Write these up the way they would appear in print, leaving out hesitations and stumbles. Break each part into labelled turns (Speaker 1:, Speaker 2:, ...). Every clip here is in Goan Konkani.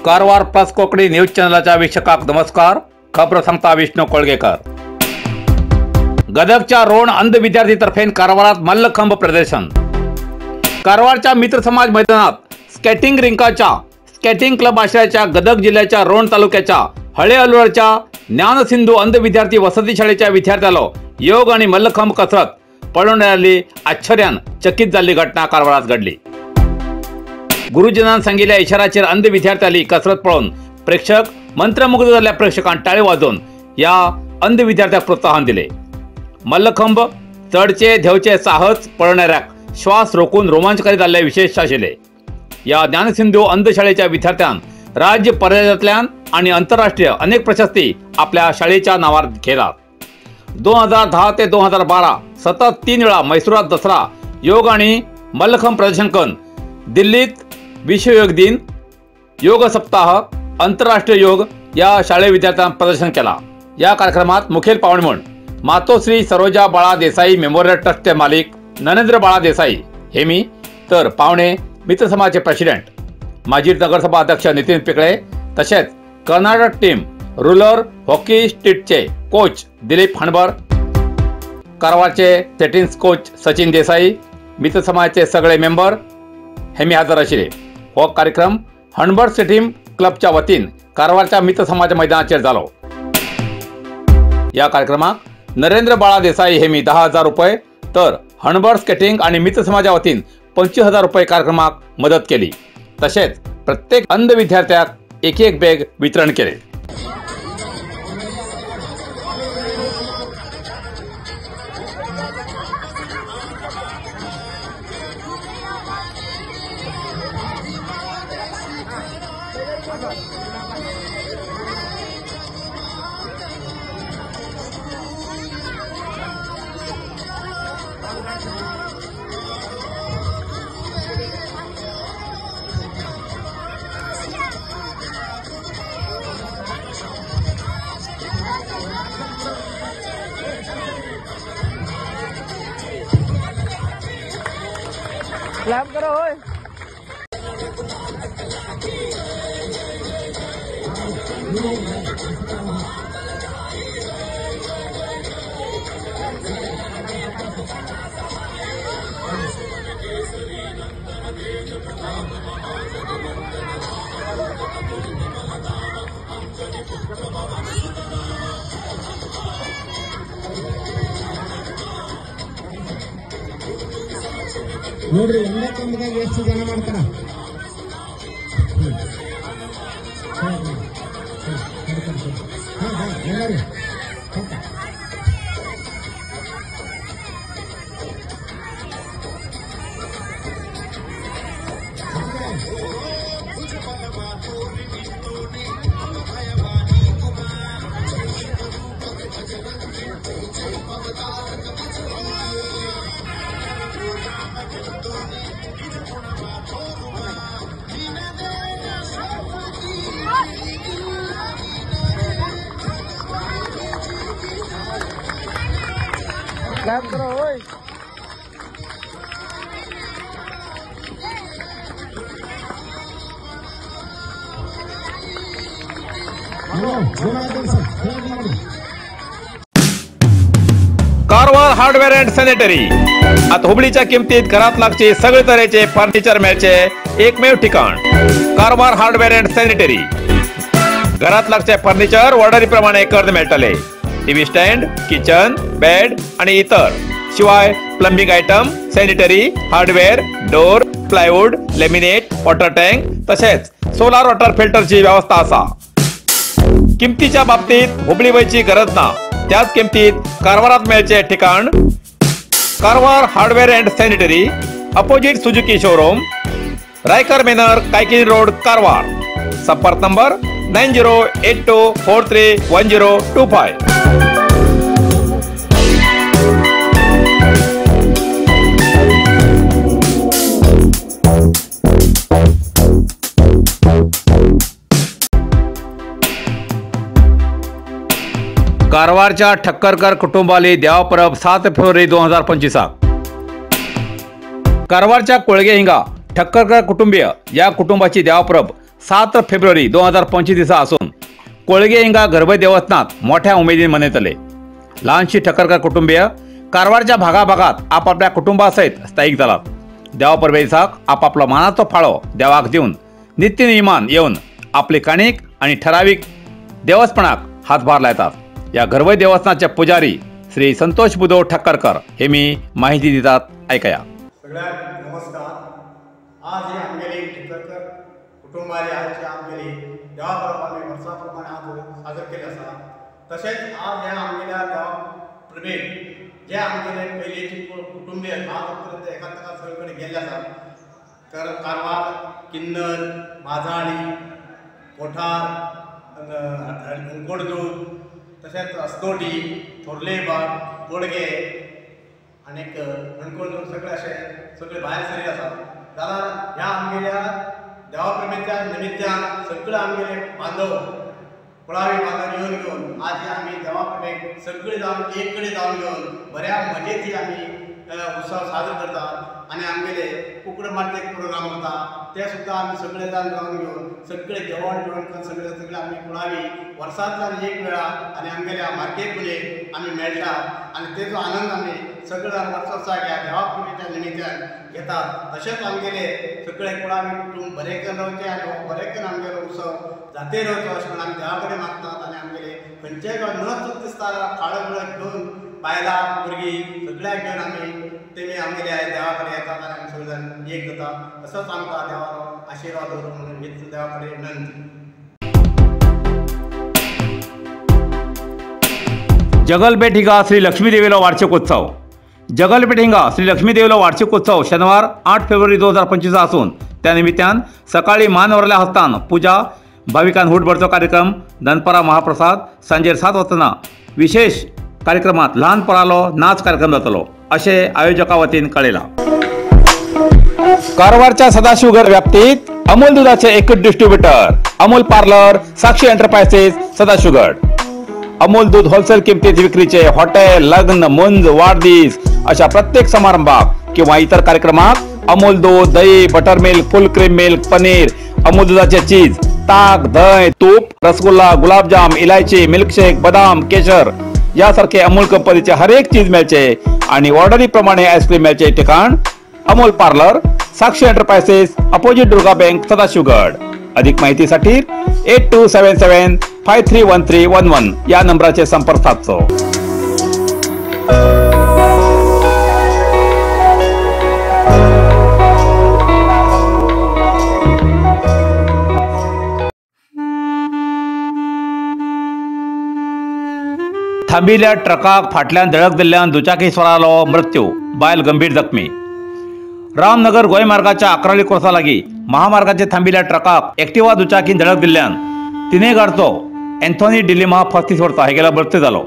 Speaker 1: Karwar plus Konkani news चॅनलाच्या वीक्षकांक नमस्कार। खबर सांगता विष्णू कोळगेकर। गदगच्या रोण अंध विद्यार्थी तर्फेन कारवारात मल्लखंब प्रदर्शन। कारवारच्या मित्र समाज मैदानात स्केटिंग रिंकाच्या स्केटिंग क्लब आश्रयाच्या गदग जिल्ह्याच्या रोण तालुक्याच्या हळे अलुरच्या ज्ञानसिंधू अंध विद्यार्थी वसती शाळेच्या विद्यार्थ्यालो योग आणि मल्लखंब कसरत पळवण्याली आश्चर्यान चकित जाल्ली घटना कारवारात घडली। गुरुजनान सांगितल्या इशाराचेर अंध विद्यार्थ्यांली कसरत पळोवन प्रेक्षक मंत्रमुग्ध जाल्ल्या प्रेक्षकांक टाळी वाजोवन ह्या अंध विद्यार्थ्याक प्रोत्साहन दिले। मल्लखंब चडचे धेवचे साहस पळोवणाऱ्याक श्वास रोखून रोमांचकारी जाल्ले विशेष आशिल्ले। ह्या ज्ञानसिंधू अंध शाळेच्या विद्यार्थ्यान राज्य पर्यायांतल्यान आनी आंतरराष्ट्रीय अनेक प्रशस्ती आपल्या शाळेच्या नावार घेतात। 2010 ते 2012 सतत 3 वेळा मैसूरात दसरा योग आणि मल्लखंब प्रदर्शन करून दिल्लीत विश्व योग दिन, योग सप्ताह, आंतरराष्ट्रीय योग या शालेय विद्यार्थ्यांना प्रदर्शन केला। या कार्यक्रमात मुखेल पाहुणे म्हणून मातोश्री सरोजा बाळा देसाई मेमोरियल ट्रस्टचे मालिक नरेंद्र बाळा देसाई हेमी, तर पाहुणे मित्र समाजचे प्रेसिडेंट माजी नगरसभा अध्यक्ष नितीन पिकळे, तसेच कर्नाटक टीम रुलर हॉकी स्ट्रीटचे कोच दिलीप हणबर, कारवारचे सेटिंग्स कोच सचिन देसाई, मित्र समाजचे सगळे मेंबर हेमी हजर आशिल्ले। हो कार्यक्रम हणबर सिटीम क्लबच्या वतीन कारवारच्या मित्र समाज मैदानाचेर जालो। या कार्यक्रमाक नरेंद्र बाळा देसाई हेमी 10,000 रुपये तर हणबर स्केटिंग आणि मित्र समाजा वतीन 25,000 रुपये कार्यक्रमाक मदत केली। तसेच प्रत्येक अंध विद्यार्थ्याक एक एक बॅग वितरण केले।
Speaker 2: क्लैप करो ओए।
Speaker 3: ನೋಡ್ರಿ ಒಂದೇ ಕಂಬದಾಗ ಎಷ್ಟು ಜನ ಮಾಡ್ತಾರ. ಎಲ್ಲರೂ
Speaker 2: क्लैप करो ओए।
Speaker 1: कारवार हार्डवेअर अँड सॅनिटरी आता हुबळीच्या किमतीत घरात लागचे सगळे तऱ्हेचे फर्निचर मिळचे एकमेव ठिकाण कारवार हार्डवेअर अँड सॅनिटरी। घरात लागचे फर्निचर ऑर्डरीप्रमाणे करून मेळटले। टीव्ही स्टँड, किचन, बेड आणि इतर शिवाय plumbing item, sanitary, hardware, door, plywood, laminate, water tank तसेच सोलार वॉटर फिल्टरची व्यवस्था असा। किमतीच्या बाबतीत हुबळी वयची गरज ना, त्याच किमतीत कारवारात मिळचे ठिकाण Karwar hardware and sanitary, opposite Suzuki showroom, Raikar manor, Kaikini road, Karwar. संपर्क नंबर 9082431025। कारवारच्या ठक्करकर कुटुंबाली देवा परब 7 फेब्रुवारी 2025 कारवारच्या कोळगे हिंगा ठक्करकर कुटुंबीय या कुटुंबाची देवा परब 7 फेब्रुवारी 2025 दिसा असून कोळगे हिंगा गरबे देवस्थानात मोठ्या उमेदीन मनयतले। ल्हानशी ठक्करकर कुटुंबीय कारवारच्या भागाभागात आपापल्या कुटुंबासहित स्थायिक जालात। देवा परबे दिसाक आपापलो मानाचो फाळो देवाक दिवन नित्य नियमान येवन आपली काणीक आनी ठरावीक देवस्पणाक हातभार लायतात। या गरवै देवस्थानाचे पुजारी श्री संतोष बुधो ठक्करकर हे मी माहिती दितात, ऐकया।
Speaker 4: सगळ्यांक नमस्कार। आज ही आमगेली ठक्करकर कुटुंबाली आजची आमगेली देवा परब आमी वर्सा प्रमाणे आज साजर केली आसा। तशेंच आज ह्या आमगेल्या देवा परबेक जे आमगेले पयलींचे कुटुंबीय आज पर्यंत एकामेका सगळे कडेन गेल्ले आसात, कारण कारवार, किन्नर, माजाळी, कोठार, कोडदूर, तशेंच अस्नोटी, थोरलेबाग, कोडगे आनीक हणकोण सगळे अशे सगळे भायर सरिल्ले आसात। जाल्यार ह्या आमगेल्या देवा परबेच्या निमित्तान सगळे आमगेले बांधव कुळावी बांधव येवन घेवन आज ही आमी देवा परबेक सगळे जावन एक कडेन जावन घेवन बऱ्या मजेत ही आमी उत्सव साजरो करतात आनी आमगेले कुकडे मारते एक प्रोग्राम जाता ते सुद्दां आमी सगळे जाण जावन घेवन सगळे जेवण बिवण करून सगळे सगळे आमी कुळावी वर्सांतल्यान एक वेळा आनी आमगेल्या मार्केट पुजेक आमी मेळटात आनी तेजो आनंद आमी सगळे जाण वर्सोत्साक ह्या देवा परबेच्या निमित्तान घेतात। तशेंच आमगेले सगळे कुळावी कुटुंब बरें करून रावचें आनी हो बरें करून आमगेलो उत्सव जाते रावचो अशें म्हणून आमी देवा कडेन मागतात आनी आमगेले खंयच्याय गांवांत न चुकता दिसता काळो बिळो घेवन बायलां भुरगीं सगळ्यांक घेवन आमी तेमी आमगेले देवा कडेन येतात आनी आमी सगळे जाण एक जाता। असोच आमकां देवाचो आशिर्वाद दवरूं म्हणून हीच देवा कडेन विनंती।
Speaker 1: जगलपेठ हिंगा श्री लक्ष्मी देवीलो वार्षिक उत्सव। जगलपेठ हिंगा श्री लक्ष्मी देवीलो वार्षिक उत्सव शनिवार 8 फेब्रुवारी 2025 असून त्या निमित्तान सकाळी मानवरल्या हस्तान पूजा, भाविकांत हुट भरचो कार्यक्रम, दनपारा महाप्रसाद, सांजेर 7 वाजता विशेष कार्यक्रमात ल्हान पोरालो नाच कार्यक्रम जातलो अशें आयोजका वतीन कळयलां। कारवारच्या सदाशिवगड व्याप्तीत अमूल दुधाचे एकच distributor Amul parlour, Sakshi enterprises, Sadashivgad. Amul दूध होलसेल किमतीत विक्रीचे हॉटेल, लग्न, मुंज, वाढदिवस अशा प्रत्येक समारंभाक किंवा इतर कार्यक्रमाक अमूल दूध, दही, butter milk, full cream milk, paneer, Amul दुधाचे चीज, ताक, दही, तूप, रसगुल्ला, गुलाबजाम, इलायची, मिल्कशेक, बदाम, केशर यासारखे अमूल कंपनीचे हर एक चीज मिळचे आणि ऑर्डरी प्रमाणे आईस्क्रीम मिळचे ठिकाण Amul parlour, Sakshi enterprises, opposite Durga bank, Sadashivgad. अधिक माहितीसाठी 8277 531311 या नंबराचे संपर्क साधचो। थांबिल्ल्या ट्रकाक फाटल्यान धडक दिल्ल्यान दुचाकी स्वारालो मृत्यू, बायल गंभीर जखमी। रामनगर गोंय मार्गाच्या अकराली क्रॉसा लागीं महामार्गाचे थांबिल्ल्या ट्रकाक एक्टिवा दुचाकीन धडक दिल्ल्यान तिनेगारचो एन्थोनी डिलिमा 35 वर्सां हेगेलो मृत्यू जालो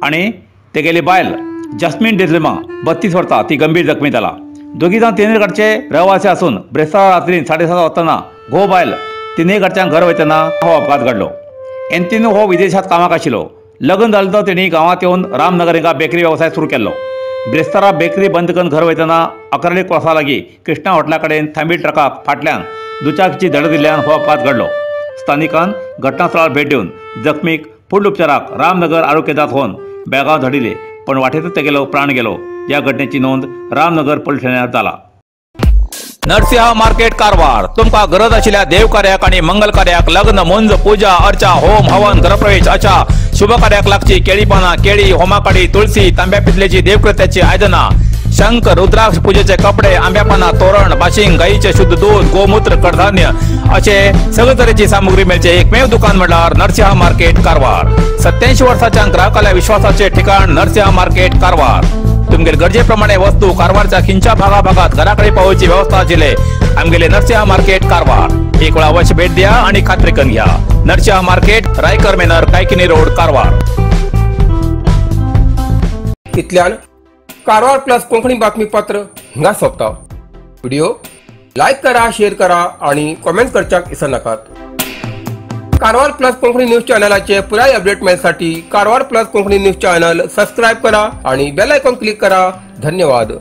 Speaker 1: आनी तेगेली बायल जस्मीन डिलिमा 32 वर्सां ती गंभीर जखमी जाला। दोगी जाण तिनेगारचे रहिवासी आसून ब्रेस्तारा रात्री 7:30 वाजताना घोव बायल तिनेगारच्यान घर वयतना हो अपघात घडलो। एन्थोनी हो विदेशात कामाक आशिल्लो। लग्न जालें तो तेणी गांवांत येवन रामनगर हिंगा बेकरी वेवसाय सुरू केल्लो। ब्रेस्तारा बेकरी बंद करून घर वयतना अकराली क्रॉसा लागीं कृष्णा हॉटेला कडेन थांबी ट्रकाक फाटल्यान दुचाकीची धडक दिल्ल्यान हो अपघात घडलो। स्थानिकान घटनास्थळार भेट दिवन जखमीक फुडल्या उपचाराक रामनगर आरोग्य केंद्रात व्हरून बेळगांव धाडिल्ले, पण वाटेतच तेगेलो प्राण गेलो। या घटनेची नोंद रामनगर पोलीस ठाण्यात जाला। नरसिंहा मार्केट कारवार तुमका गरज आशिल्ल्या देवकार्याक आनी मंगल कार्याक, लग्न, मुंज, पूजा अर्चा, होम हवन, गृहप्रवेश अशा शुभ कार्याक लागची केळी पानां, केळी, होमाकाडी, तुळसी, तांब्या पितलेची देवकृत्याची आयदनां, शंख, रुद्राक्ष, पूजेचे कपडे, आंब्या पानां, तोरण, बाशिंग, गायीचे शुद्ध दूध, गोमूत्र, कडधान्य असे सगळे तरेची सामुग्री मेळचे एकमेव दुकान म्हळ्यार नरसिंहा मार्केट कारवार। 87 वर्साच्या ग्राहकाल्या विश्वासाचे ठिकाण नरसिंहा मार्केट कारवार। तुमगेले गरजेप्रमाणे वस्तू कारवारच्या खिंच्या भागाभागात घराकडे पावोवची व्यवस्था आशिल्ले आमगेले नरसिंहा मार्केट कारवार। एक वेळा अवश्य भेट द्या आणि खात्री करून घ्या। Narasimha market, Raikar manor, Kaikini road, Karwar.
Speaker 5: इतल्यान कारवार प्लस कोंकणी बातमीपत्र हांगा सोंपता। व्हिडिओ लायक करा, शेअर करा आणि कॉमेंट करच्याक विसरनाकात। कारवार प्लस कोंकणी न्यूज चॅनलाचे पुराय update मेळसाठी Karwar plus Konkani news channel subscribe करा आणि बेल आयकॉन क्लिक करा. धन्यवाद.